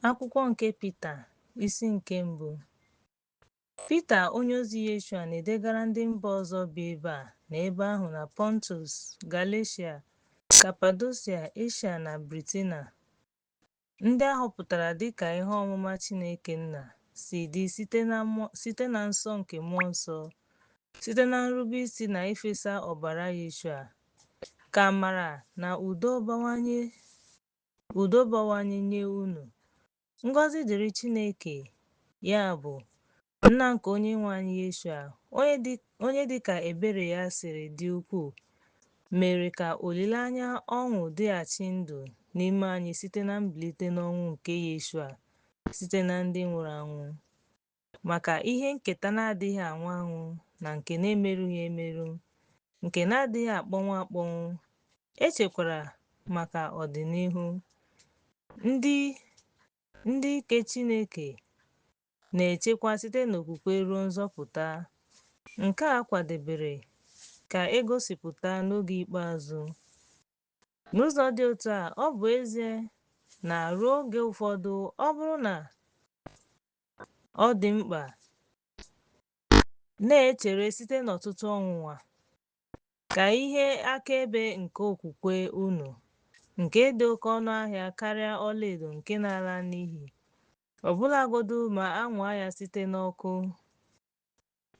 Akwụkwọ nke Pita, isi nke mbụ. Pita onyeozi Yeshua na-edegara ndị mba ọzọ bi ebe a na ebe ahụ na Pọntọs, Galeshia, Kapadosia, Eshia na Britina, ndị a họpụtara dị ka ihe ọmụma Chineke Nna si dị site na nsọ nke Mmụọ Nsọ, site na nrube isi na ifesa ọbara Yeshua, ka amara na udo bawanye nye unu. Ngọzi dịrị Chineke, ya bụ, Nna nke Onyenwe anyị Yeshua, onye dịka ebere ya siri dị ukwuu, mere ka olileanya ọṅụ dịghachi ndụ n'ime anyị site na mbilite n'ọnwụ nke Yeshua site na ndị nwụrụ anwụ, maka ihe nketa na-adịghị anwụ anwụ na nke na-emerụghị emerụ, nke na-adịghị akpọnwụ akpọnwụ, e chekwara maka ọdịnihu, ndị ike Chineke na-echekwa site n'okwukwe ruo nzọpụta, nke a kwadebere ka e gosipụta n'oge ikpeazụ. N'ụzọ dị otu a, ọ bụ ezie na ruo oge ụfọdụ, ọ bụrụ na ọ dị mkpa, na-echere site n'ọtụtụ ọnwụnwa, ka ihe akaebe nke okwukwe unu, nke dị oke ọnụ ahịa karịa ọlaedo nke na-ala n'iyi, ọbụlagodi ma a nwaa ya site n'ọkụ,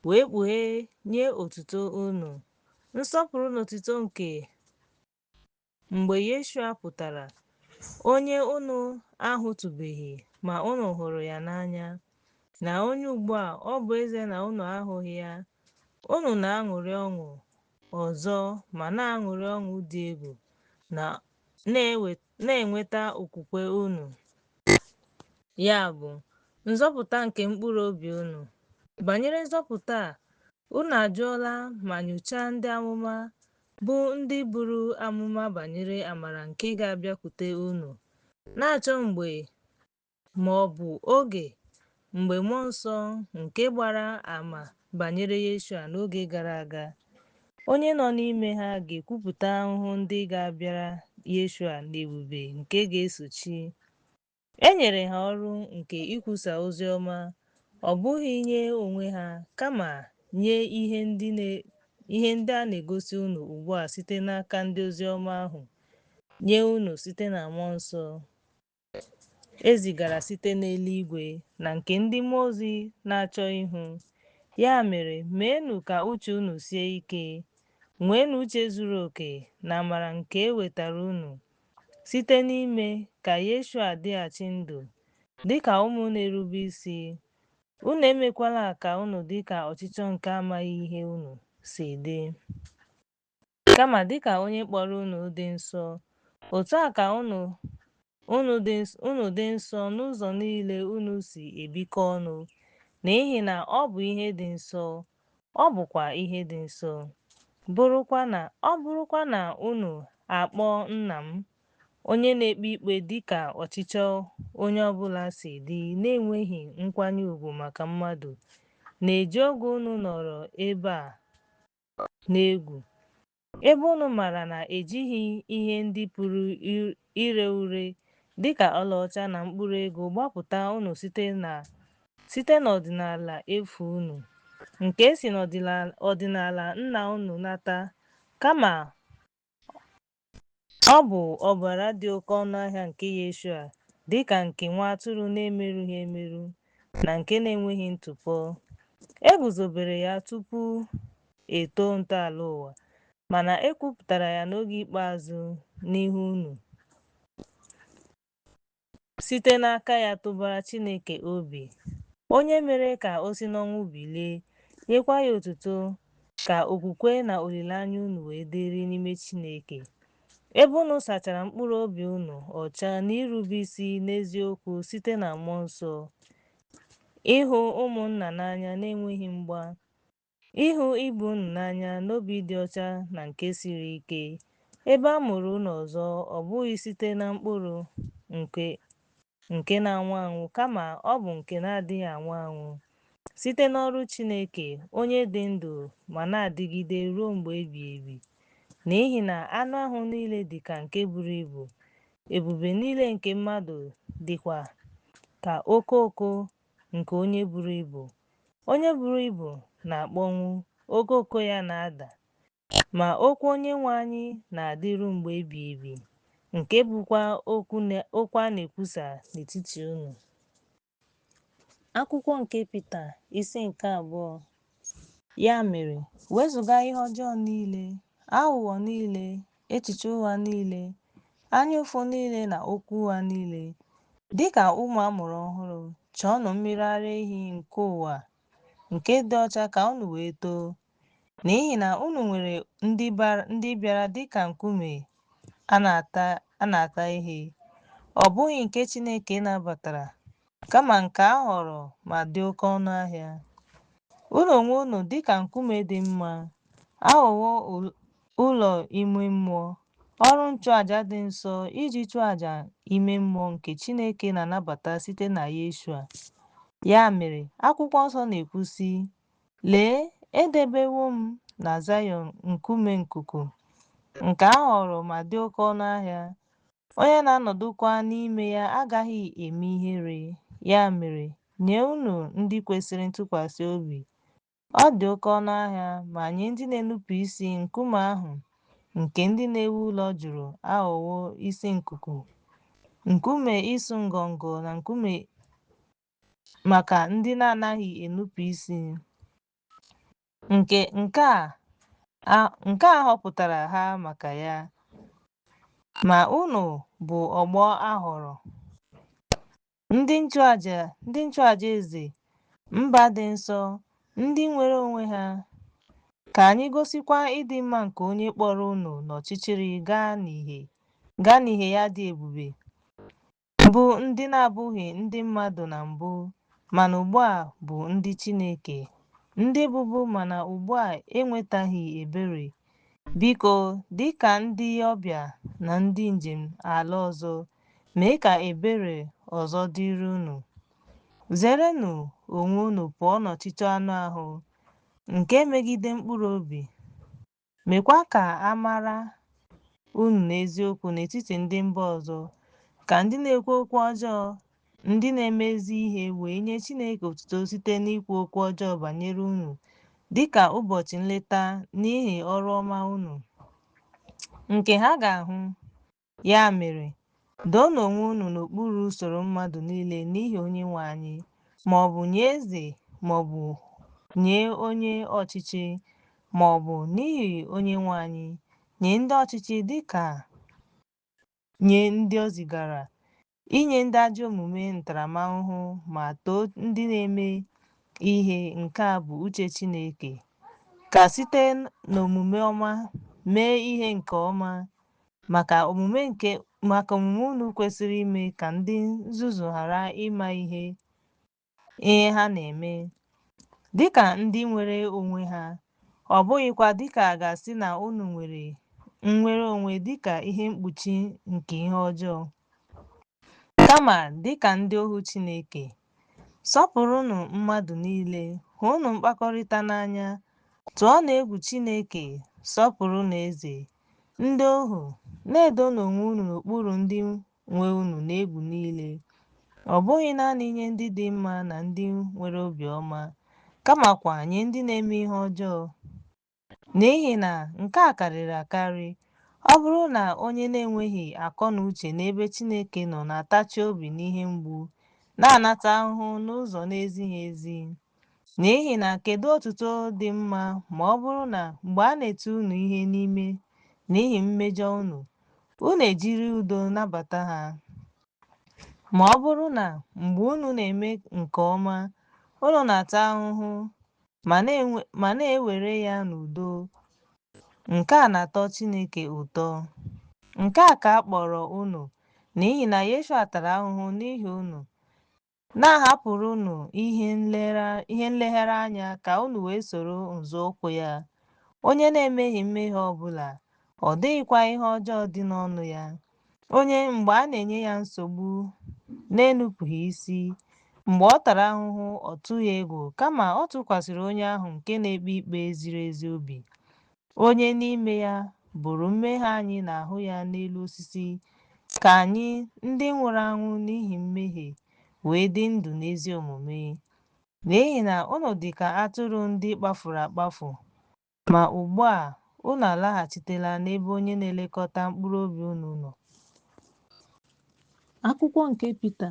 wee kpughee nye otuto unu, nsọpụrụ na otuto nke mgbe Yeshua pụtara, onye unu ahụtụbeghị ma unu hụrụ ya n'anya, na onye ugbu a, ọ bụ ezie na unu ahụghị ya, unu na-aṅụrị ọṅụ ọzọ ma na-aṅụrị ọṅụ dị egwu, na-enweta okwukwe unu, ya bụ, nzọpụta nke mkpụrụ obi unu. Banyere nzọpụta a, unu ajụọla ma nyochaa ndị amụma, bụ ndị buru amụma banyere amara nke ga-abịakwute unu, na-achọ mgbe ma ọ bụ oge mgbe Mmụọ Nsọ nke gbara ama banyere Yeshua n'oge gara aga, onye nọ n'ime ha ga-ekwupụta ahụhụ ndị ga-abịara Yeshua n'ebube nke ga-esochi. E nyere ha ọrụ nke ikwusa ozi ọma, ọ bụghị nye onwe ha, kama nye ihe ndị a na-egosi unu ugbu a site n'aka ndị ozi ọma ahụ nye unu site na Mmụọ Nsọ e zigara site n'eluigwe na nke ndị mmụọ ozi na-achọ ịhụ. Ya mere, meenụ ka uche unu sie ike, nweenụ uche zuru oke na amara nke e wetara unu site n'ime ka Yeshua dịghachi ndụ, dịka ụmụ na-erube isi. Unu emekwala ka unu dị ka ọchịchọ nke amaghị ihe unu si dị, kama dịka onye kpọrọ unu dị nsọ, otu a ka unu dị nsọ n'ụzọ niile unu si ebikọ ọnụ, n'ihi na ọ bụ ihe dị nsọ, ọ bụkwa ihe dị nsọ. Ọ bụrụkwa na unu akpọọ Nna m, onye na-ekpe ikpe dịka ọchịchọ onye ọbụla si dị na-enweghị nkwanye ùgwù maka mmadụ, na-eji oge unu nọrọ ebe a n'egwu, ebe unu maara na ejighị ihe ndị pụrụ ire ure dịka ọlaọcha na mkpụrụ ego gbapụta unu site n'ọdịnala efu unu, nke e si n'ọdịnala nna unu nata, kama ọ bụ ọbara dị oke ọnụ ahịa nke Yeshua, dịka nke nwa atụrụ na-emerụghị emerụ na nke na-enweghị ntụpọ. E guzobere ya tupu e too ntọala ụwa, mana e kwupụtara ya n'oge ikpeazụ n'ihu unu, site n'aka ya tụbara Chineke obi, onye mere ka o si n'ọnwụ bilie, nyekwa ya otuto, ka okwukwe na olileanya unu wee dịrị n'ime Chineke. Ebe unu sachara mkpụrụ obi unu ọcha n'irube isi n'eziokwu site na Mmụọ Nsọ, ịhụ ụmụnna n'anya n'enweghị mgba, ịhụ ibe unu n'anya n'obi dị ọcha na nke siri ike, ebe a mụrụ unu ọzọ, ọ bụghị site na mkpụrụ nke na-anwụ anwụ, kama ọ bụ nke na-adịghị anwụ anwụ, site n'ọrụ Chineke, onye dị ndụ ma na-adịgide ruo mgbe ebighị ebi. N'ihi na anụ ahụ niile dị ka nke buru ibu, ebube niile nke mmadụ dịkwa ka okooko nke onye buru ibu. Onye buru ibu na-akpọnwụ, okooko ya na-ada. Ma okwu Onyenwe anyị na-adịru mgbe ebighị ebi, nke bụkwa okwu a na-ekwusa n'etiti unu. Akwụkwọ nke Pita, isi nke abụọ. Ya mere, wezuga ihe ọjọọ niile, aghụghọ niile, echiche ụgha niile, anya ụfụ niile na okwu ụgha niile. Dị ka ụmụ a mụrụ ọhụrụ, chọọnụ mmiri ara ehi nke ụwa nke dị ọcha ka unu wee too, n'ihi na unu nwere ndị bịara dịka nkume a na-ata ihe, ọ bụghị nke Chineke nabatara, kama nke a họọrọ ma dị oke ọnụ ahịa. Unu onwe unu dịka nkume dị mma, aghọwo ụlọ ime mmụọ, ọrụ nchụaja dị nsọ iji chụọ aja ime mmụọ nke Chineke na-anabata site na Yeshua. Ya mere, akwụkwọ nsọ na-ekwu sị, Lee, edebewo m na Zayọn nkume nkuku, nke a họọrọ ma dị oke ọnụ ahịa, onye na-anọdụkwa n'ime ya agaghị eme ihere. Ya mere, nye unu ndị kwesịrị ntụkwasị obi, ọ dị oke ọnụ ahịa, ma nye ndị na-enupụ isi, nkume ahụ nke ndị na-ewu ụlọ jụrụ aghọwo isi nkuku, nkume ịsụ ngọngọ na nkume maka ndị na-anaghị enupụ isi, nke a họpụtara ha maka ya. Ma unu bụ ọgbọ a họrọ, ndị nchụaja eze, mba dị nsọ, ndị nwere onwe ha, ka anyị gosikwa ịdị mma nke onye kpọrọ unu n'ọchịchịrị gaa n'ihe ya dị ebube, bụ ndị na-abụghị ndị mmadụ na mbụ, mana ugbu a bụ ndị Chineke, ndị bụbu mana ugbu a enwetaghị ebere. Biko, dị ka ndị ọbịa na ndị njem ala ọzọ, mee ka ebere ọzọ dịrị unu. Zerenụ onwe unu pụọ n'ọchịchọ anụ ahụ nke megide mkpụrụ obi, meekwa ka a mara unu n'eziokwu n'etiti ndị mba ọzọ, ka ndị na-ekwu okwu ọjọọ, ndị na-eme ezi ihe wee nye Chineke otuto site n'ikwu okwu ọjọọ banyere unu dịka ụbọchị nleta n'ihi ọrụ ọma unu, nke ha ga-ahụ. Ya mere, doonụ onwe unu n'okpuru usoro mmadụ niile n'ihi Onyenwe anyị, ma ọ bụ nye eze ma ọ bụ nye onye ọchịchị, ma ọ bụ n'ihi Onyenwe anyị, nye ndị ọchịchị dịka nye ndị o zigara, inye ndị ajọ omume ntaramahụhụ ma too ndị na-eme ihe nke a bụ uche Chineke, ka site n'omume ọma mee ihe nke ọma, maka omume unu kwesịrị ime ka ndị nzuzu ghara ịma ihe ha na-eme, dịka ndị nwere onwe ha, ọ bụghịkwa dịka a ga-asị na unu nwere nnwere onwe dịka ihe mkpuchi nke ihe ọjọọ, kama dịka ndị ohu Chineke. Sọpụrụnụ mmadụ niile, hụnụ mkpakọrịta n'anya, tụọnụ egwu Chineke, sọpụrụnụ eze. Ndị ohu, na-edonụ onwe unu n'okpuru ndị nwe unu n'egwu niile, ọ bụghị naanị nye ndị dị mma na ndị nwere obiọma, kamakwa nye ndị na-eme ihe ọjọọ. N'ihi na nke a karịrị akarị, ọ bụrụ na onye na-enweghị akọ na uche n'ebe Chineke nọ na-atachi obi n'ihe mgbu, na-anata ahụhụ n'ụzọ na-ezighị ezi. N'ihi na kedu otuto dị mma ma ọ bụrụ na mgbe a na-eti unu ihe n'ime n'ihi mmejọ unu, unu ejiri udo nabata ha? Ma ọ bụrụ na mgbe unu na-eme nke ọma, unu na-ata ahụhụ ma na-ewere ya n'udo, nke a na-atọ Chineke ụtọ. Nke a ka a kpọrọ unu, n'ihi na Yeshua tara ahụhụ n'ihi unu, na-ahapụrụ unu ihe nlegharị anya ka unu wee soro nzọụkwụ ya, onye na-emeghị mmehie ọbụla, ọ dịghịkwa ihe ọjọọ dị n'ọnụ ya, onye mgbe a na-enye ya nsogbu na-enupụghị isi, mgbe ọ tara ahụhụ ọ tụghị egwu, kama ọ tụkwasịrị onye ahụ nke na-ekpe ikpe ziri ezi obi, onye n'ime ya buru mmehie anyị n'ahụ ya n'elu osisi, ka anyị, ndị nwụrụ anwụ n'ihi mmehie, wee dị ndụ n'ezi omume. N'ihi na unu dị ka atụrụ ndị kpafuru akpafu, ma ugbu a unu alaghachitela n'ebe onye na-elekọta mkpụrụ obi unu nọ. Akwụkwọ nke Pita,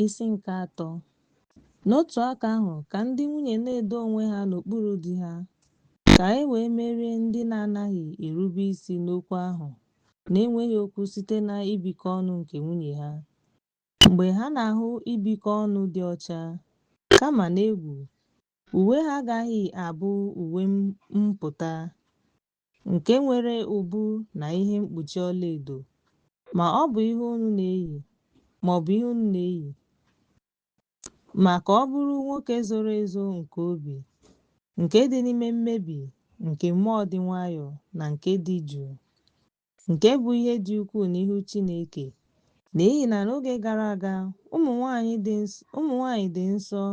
isi nke atọ. N'otu aka ahụ, ka ndị nwunye na-edo onwe ha n'okpuru di ha, ka e wee merie ndị na-anaghị erube isi n'okwu ahụ n'enweghị okwu site na ibikọ ọnụ nke nwunye ha, mgbe ha na-ahụ ibikọ ọnụ dị ọcha, kama n'egwu. Uwe ha agaghị abụ uwe mpụta, nke nwere ubu na ihe mkpuchi ọlaedo, ma ọ bụ ihe unu na-eyi, ma ka ọ bụrụ nwoke zoro ezo nke obi, nke dị n'ime mmebi nke mmụọ dị nwayọọ na nke dị jụụ, nke bụ ihe dị ukwuu n'ihu Chineke. N'ihi na n'oge gara aga, ụmụ nwanyị dị nsọ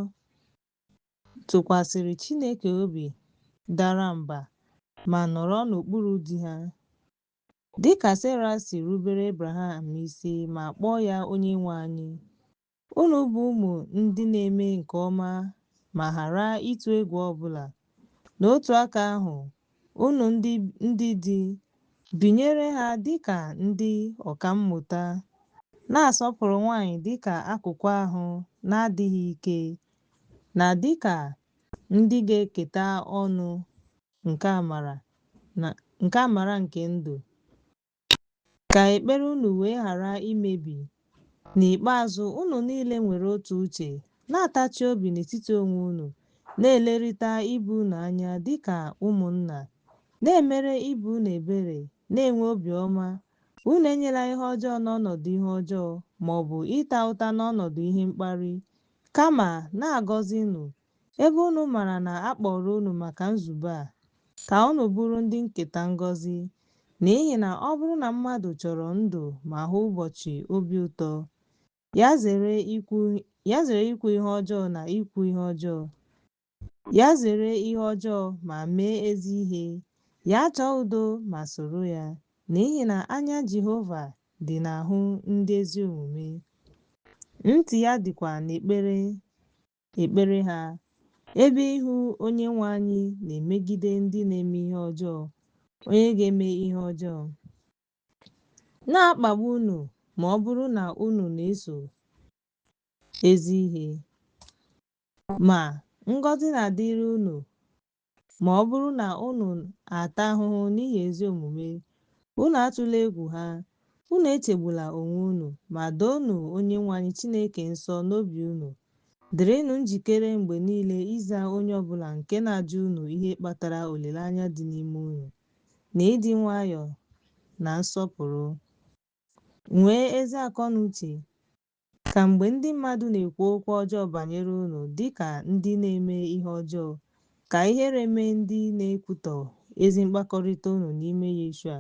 tụkwasịrị Chineke obi dara mba ma nọrọ n'okpuru di ha, dị ka Sera si rubere Ebraham isi ma kpọọ ya Onyenwe anyị. Unu bụ ụmụ ndị na-eme nke ọma ma ghara ịtụ egwu ọ bụla. N'otu aka ahụ, unu ndị di, binyere ha dị ka ndị ọkammụta, na-asọpụrụ nwanyị dị ka akụkụ ahụ na-adịghị ike, na dị ka ndị ga-eketa ọnụ nke amara nke ndụ, ka ekpere unu wee ghara imebi. N'ikpeazụ, unu niile nwere otu uche, na-atachi obi n'etiti onwe unu, na-elerịta ibe unu anya dị ka ụmụnna, na-emere ibe unu ebere, na-enwe obiọma. Unu enyela ihe ọjọọ n'ọnọdụ ihe ọjọọ, ma ọ bụ ịta ụta n'ọnọdụ ihe mkparị, kama na-agọzinụ, ebe unu maara na a kpọrọ unu maka nzube a, ka unu bụrụ ndị nketa ngọzi. N'ihi na ọ bụrụ na mmadụ chọrọ ndụ ma hụ ụbọchị obi ụtọ, ya zere ikwu ihe ọjọọ na ikwu ihe ọjọọ. Ya zere ihe ọjọọ ma mee ezi ihe. Ya chọọ udo ma soro ya. N'ihi na anya Jehova dị n'ahụ ndị ezi omume, ntị ya dịkwa n'ekpere ekpere ha, ebe ihu Onyenwe anyị na-emegide ndị na-eme ihe ọjọọ, onye ga-eme ihe ọjọọ. Na-akpagbu unu ma ọ bụrụ na unu na-eso ezi ihe. Ma, ngọzi na-adịrị unu ma ọ bụrụ na unu ata ahụhụ n'ihi ezi omume. Unu atụla egwu ha, unu echegbula onwe unu, ma doonụ Onyenwe anyị Chineke nsọ n'obi unu. Dịrịnụ njikere mgbe niile ịza onye ọbụla nke na-ajụ unu ihe kpatara olileanya dị n'ime unu, na ịdị nwayọọ na nsọpụrụ. Nwee ezi akọnuche, ka mgbe ndị mmadụ na-ekwu okwu ọjọọ banyere unu dị ka ndị na-eme ihe ọjọọ, ka ihere mee ndị na-ekwutọ ezi mkpakọrịta unu n'ime Yeshua.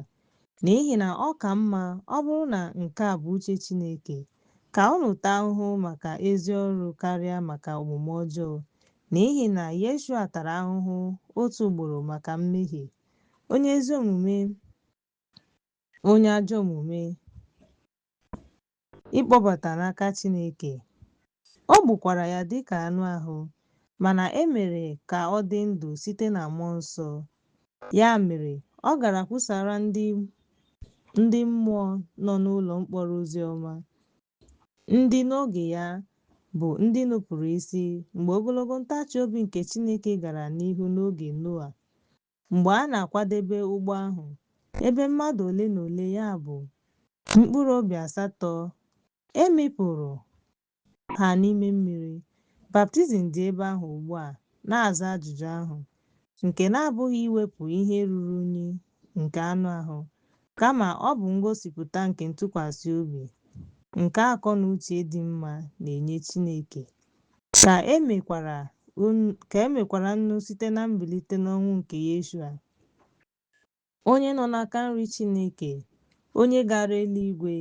N'ihi na ọ ka mma, ọ bụrụ na nke a bụ uche Chineke, ka unu taa ahụhụ maka ezi ọrụ karịa maka omume ọjọọ. N'ihi na Yeshua tara ahụhụ otu ugboro maka mmehie, onye ezi omume, onye ajọ omume, ịkpọbata n'aka Chineke. O gbukwara ya dịka anụ ahụ, mana e mere ka ọ dị ndụ site na mmụọ nsọ. Ya mere, ọ gara kwusara ndị mmụọ nọ n'ụlọ mkpọrọ ozi ọma, ndị n'oge ya bụ ndị nupụrụ isi mgbe ogologo ntachi obi nke Chineke gara n'ihu n'oge Noa, mgbe a na-akwadebe ụgbọ ahụ, ebe mmadụ ole na ole, ya bụ, mkpụrụ obi asatọ, e mịpụrụ ha n'ime mmiri. Baptizim dị ebe ahụ ugbu a na-aza ajụjụ ahụ, nke na-abụghị iwepụ ihe ruru unyi nke anụ ahụ, kama ọ bụ ngosipụta nke ntụkwasị obi nke akọ na uche dị mma na-enye Chineke. Ka e mekwara nnu site na mbilite n'ọnwụ nke Yeshua, onye nọ n'aka nri Chineke, onye gara eluigwe,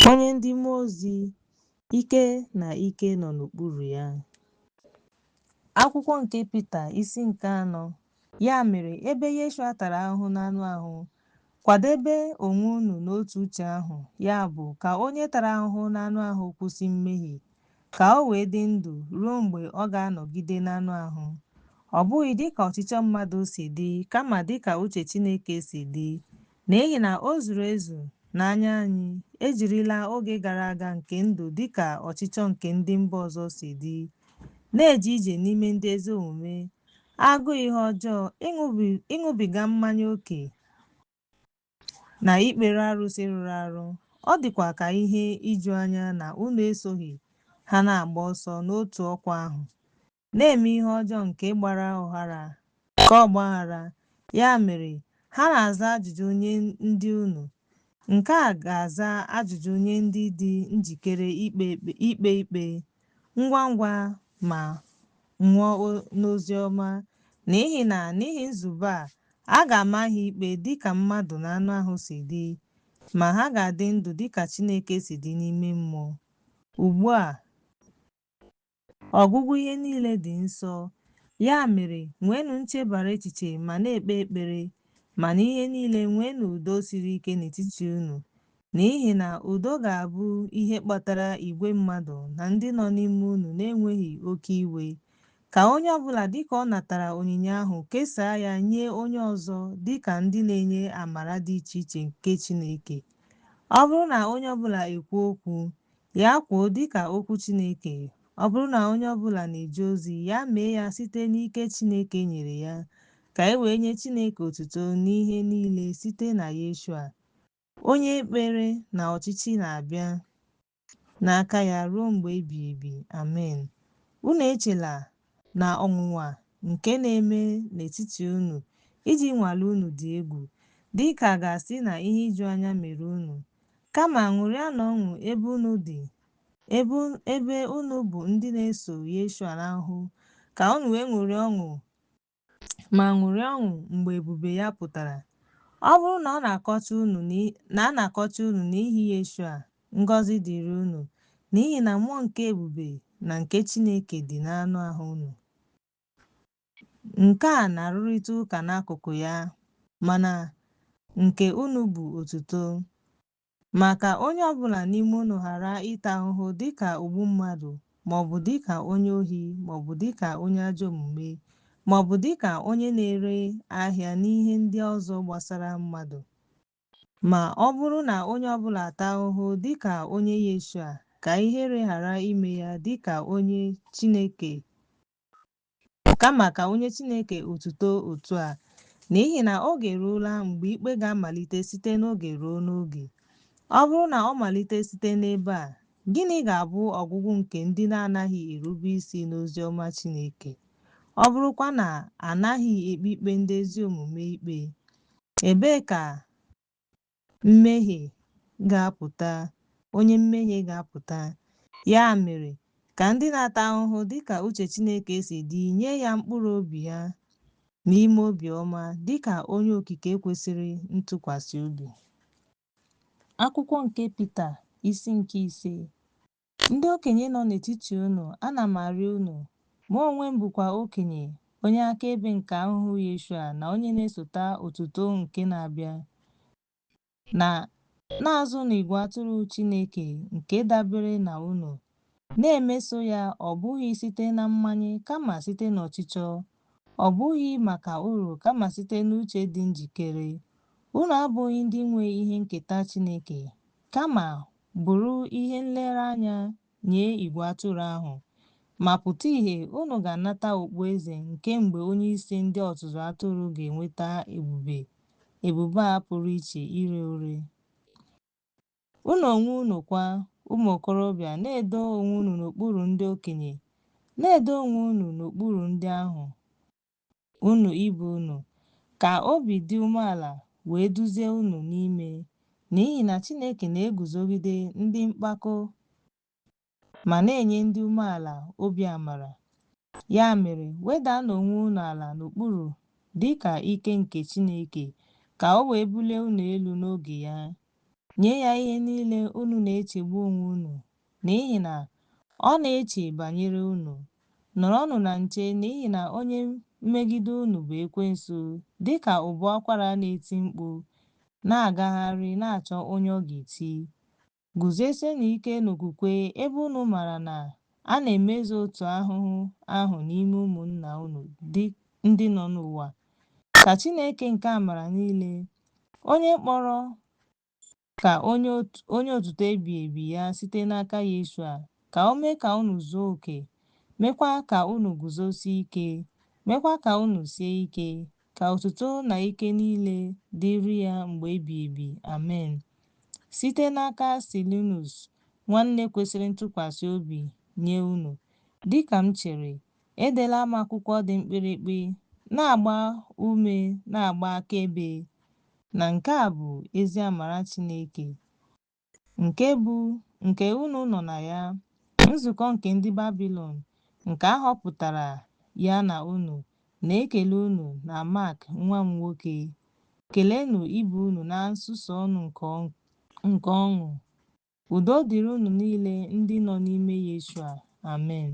onye ndị mmụọ ozi, ike na ike nọ n'okpuru ya. Akwụkwọ nke Pita, isi nke anọ. Ya mere, ebe Yeshua tara ahụhụ n'anụ ahụ, kwadebe onwe unu n'otu uche ahụ, ya bụ, ka onye tara ahụhụ n'anụ ahụ kwụsị mmehie, ka o wee dị ndụ ruo mgbe ọ ga-anọgide n'anụ ahụ, ọ bụghị dịka ọchịchọ mmadụ si dị, kama dịka uche Chineke si dị. N'ihi na o zuru ezu n'anya anyị ejirila oge gara aga nke ndụ dịka ọchịchọ nke ndị mba ọzọ si dị, na-eje ije n'ime ndị ezi omume, agụụ ihe ọjọọ, ịṅụbiga mmanya ókè, na ikpere arụsị rụrụ arụ. Ọ dịkwa ka ihe ijuanya na unu esoghị ha na-agba ọsọ n'otu ọkwa ahụ, na-eme ihe ọjọọ nke ọgbaghara. Ya mere, ha na-aza ajụjụ nye ndị unu. Nke a ga-aza ajụjụ nye ndị dị njikere ikpe ikpe ngwa ngwa ma nwụọ n'oziọma. N'ihi na n'ihi nzube a, a ga-ama ha ikpe dịka mmadụ na anụ ahụ si dị, ma ha ga-adị ndụ dịka Chineke si dị n'ime mmụọ. Ugbu a, ọgwụgwụ ihe niile dị nso. Ya mere, nweenụ nchebara echiche ma na-ekpe ekpere, ma n'ihe niile nweenụ udo siri ike n'etiti unu, n'ihi na udo ga-abụ ihe kpatara igwe mmadụ na ndị nọ n'ime unu na-enweghị oke iwe. Ka onye ọbụla dịka ọ natara onyinye ahụ kesaa ya nye onye ọzọ dịka ndị na-enye amara dị iche iche nke Chineke. Ọ bụrụ na onye ọbụla ekwu okwu, ya kwuo dịka okwu Chineke. Ọ bụrụ na onye ọbụla na-eje ozi, ya mee ya site n'ike Chineke nyere ya, ka e wee nye Chineke otuto n'ihe niile site na Yeshua, onye ekpere na ọchịchị na-abịa n'aka ya ruo mgbe ebighị ebi. Amen. Unu echela na ọnwụnwa nke na-eme n'etiti unu iji nwalee unu dị egwu, dị ka a ga-asị na ihe ijuanya mere unu. Kama ṅụrịanụ ọṅụ ebe unu dị, ebe unu bụ ndị na-eso Yeshua n'ahụhụ, ka unu wee ṅụrịa ọṅụ ma ṅụrịa ọṅụ mgbe ebube ya pụtara. Ọ bụrụ na a na-akọcha unu n'ihi Yeshua, ngọzi dịrị unu, n'ihi na mmụọ nke ebube na nke Chineke dị n'anụ ahụ unu. Nke a na-arụrịta ụka n'akụkụ ya, mana nke unu bụ otuto. Ma ka onye ọbụla n'ime unu ghara ịta ahụhụ dịka ogbu mmadụ, maọbụ dịka onye ohi, maọbụ dịka onye ajọ omume, maọbụ dịka onye na-ere ahịa n'ihe ndị ọzọ gbasara mmadụ. Ma ọ bụrụ na onye ọbụla ata ahụhụ dịka onye Yeshua, ka ihere ghara ime ya dịka onye Chineke, kama ka onye Chineke otuto otu a, n'ihi na oge eruola mgbe ikpe ga-amalite site n'oge ruo n'oge. Ọ bụrụ na ọ malite site n'ebe a, gịnị ga-abụ ọgwụgwụ nke ndị na-anaghị erube isi n'ozi ọma Chineke? Ọ bụrụkwa na a naghị ekpe ikpe ndị ezi omume ikpe, ebee ka mmehie ga-apụta? Onye mmehie ga-apụta. Ya mere, ka ndị na-ata ahụhụ dịka uche Chineke si dị nye ya mkpụrụ obi ha n'ime obiọma dịka onye okike kwesịrị ntụkwasị obi. Akwụkwọ nke Pita, isi nke 5. Ndị okenye nọ n'etiti unu, ana m arịọ unu, mụ onwe m bụkwa okenye, onye akaebe nke ahụhụ Yeshua na onye na-esota otuto nke na-abịa, na na-azụnụ igwe atụrụ Chineke nke dabere na unu, na-emeso ya ọ bụghị site na mmanye kama site n'ọchịchọ, ọ bụghị maka uru kama site n'uche dị njikere. Unu abụghị ndị nwe ihe nketa Chineke, kama bụrụ ihe nlereanya nye igwe atụrụ ahụ. Ma pụta ìhè unu ga-anata okpueze nke mgbe onyeisi ndị ọzụzụ atụrụ ga-enweta ebube a pụrụ iche ire ure. Unu onwe unu kwa, ụmụ okorobịa, na-edo onwe unu n'okpuru ndị okenye, na-edo onwe unu n'okpuru ndị ahụ unu ibe unu, ka obi dị umeala wee duzie unu n'ime, n'ihi na Chineke na-eguzogide ndị mpako ma na-enye ndị umeala obi amara. Ya mere, wedanụ onwe unu ala n'okpuru dịka ike nke Chineke, ka o wee bulie unu elu n'oge ya. Nye ya ihe niile unu na-echegbu onwe unu, n'ihi na ọ na-eche banyere unu. Nọrọnụ na nche, n'ihi na onye mmegide unu bụ Ekwensu, dịka ụbọ akwara na-eti mkpu, na-agagharị na-achọ onye ọ ga-eti. Guzosienụ ike n'okwukwe ebe unu maara na A na-emezu otu ahụhụ ahụ n'ime ụmụnna unu ndị nọ n'ụwa. Ka Chineke nke amara niile, onye kpọrọ ka onye otuto ebighị ebi ya site n'aka Yeshua, ka o mee ka unu zuo oke, meekwa ka unu guzosie ike, meekwa ka unu sie ike. Ka otuto na ike niile dịrị ya mgbe ebighị ebi. Amen. Site n'aka Silvanus, nwanne kwesịrị ntụkwasị obi nye unu, dịka m chere, edela m akwụkwọ dị mkpirikpi, na-agba ume na-agba akaebe na nke a bụ ezi amara Chineke, nke bụ nke unu nọ na ya. Nzukọ nke ndị Babilọn, nke a họpụtara ya na unu, na-ekele unu na Mak nwa m nwoke. Keleenụ ibe unu na nsusu ọnụ nke ọṅụ. Udo dịrị unu niile ndị nọ n'ime Yeshua. Amen.